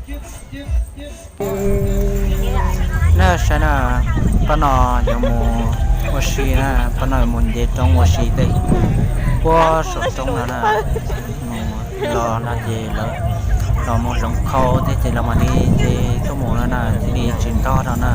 Nej saib na, pab no yuav mus ua si na, pab no yuav mus nce roob ua si tej puag saum roob no na. Mus los no ces lawv los mus hloov khau thiab ces lawv mam li nce tuaj mus no na, thiaj li tsis ntog no na.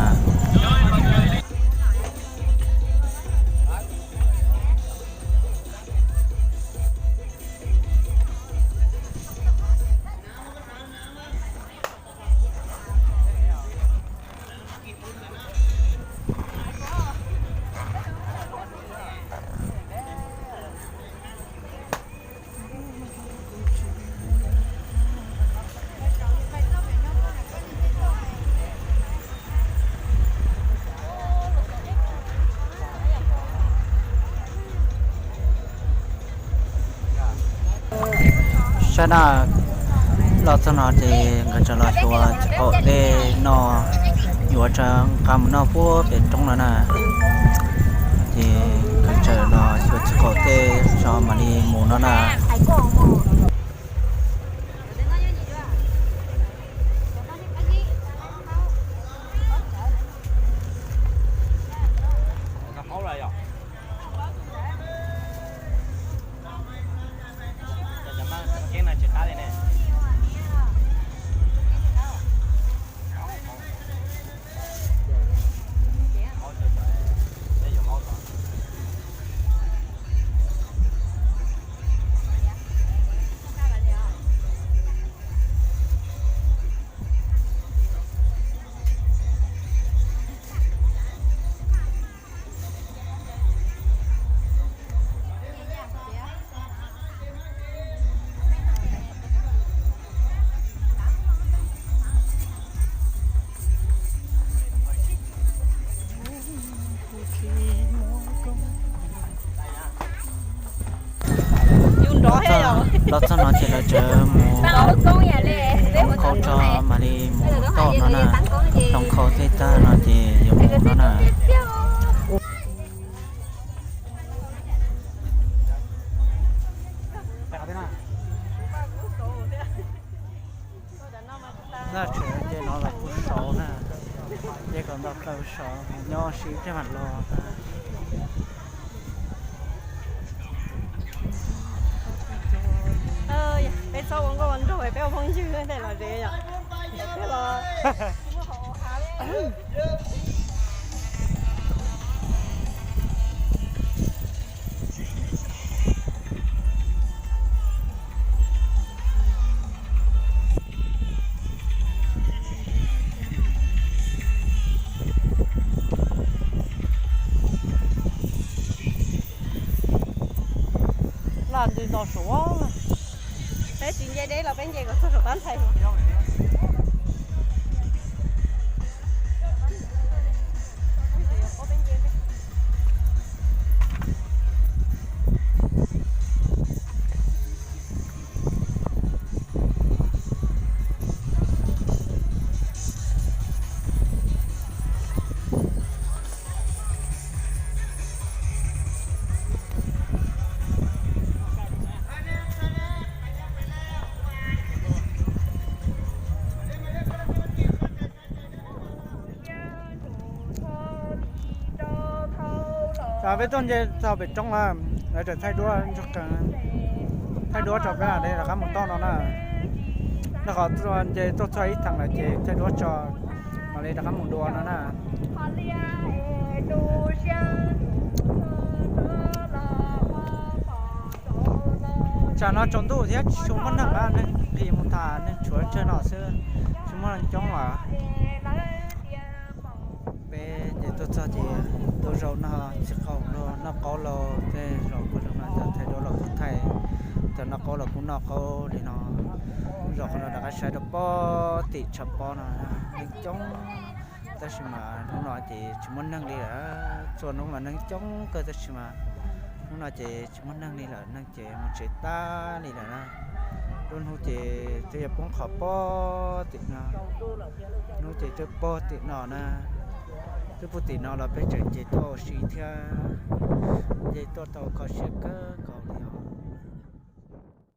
Saib na, los txog no ces nkawd tseem los xyuas txiv qaum tej no, yuav rov qab mus noj puag pem roob no na. Ces nkawd tseem los xyuas txiv qaum tej tso mam li mus no na. Los txog no ces lawv tseem mus hloov khau tso mam li mus tom no na. Hloov khau tej tag no ces yuav mus no na. Noj tshwm nce no los puag saud na, nce kom nto taw saud nyob si thiaj mam los. Peb txhob ua nkauj ua nraug, peb ua phooj ywg tej los ze yom. Laj nti no suav. Peb tsis nce deb los peb nce kom txog saum tab ntxhais. Peb tuaj nce txog pem roob na, lawv tseem thaij duab, thaij duab tso peb mam li rov qab mus tom no na. Rau qhov nce tuaj txog ib theem lawm ces thaij duab tso mam li rov qab mus dua no na. Tsam no tsaus ntuj thiab tsis tshua muaj neeg, neeg nqhis mus tham neeg tshuav tsawg no xwb, tsis muaj neeg coob lawm. Peb ces tuaj txog ces tuaj zaum noj txiv qaub los noj qaub los tej zaum pog zoo no cov thaij duab los kuj thaij, cov noj qaub los kuj noj qaub li no. Zaum qhov no rov qab saib rau pob tim tshav pob no neeg coob, tab sis mas hnub no ces tsis muaj neeg li lawm. Txhua hnub mas neeg coob kawg tab sis mas hnub no ces tsis muaj neeg li lawm, neeg ces mus tsev tag li lawm na. Lub hnub ces twb yuav poob qhov pob tim no, hnub ces twb pob tim no na. Twb puag tim no los peb tseem nce tuaj ua si thiab, nce tuaj tau kho siab kawg nkaus li os.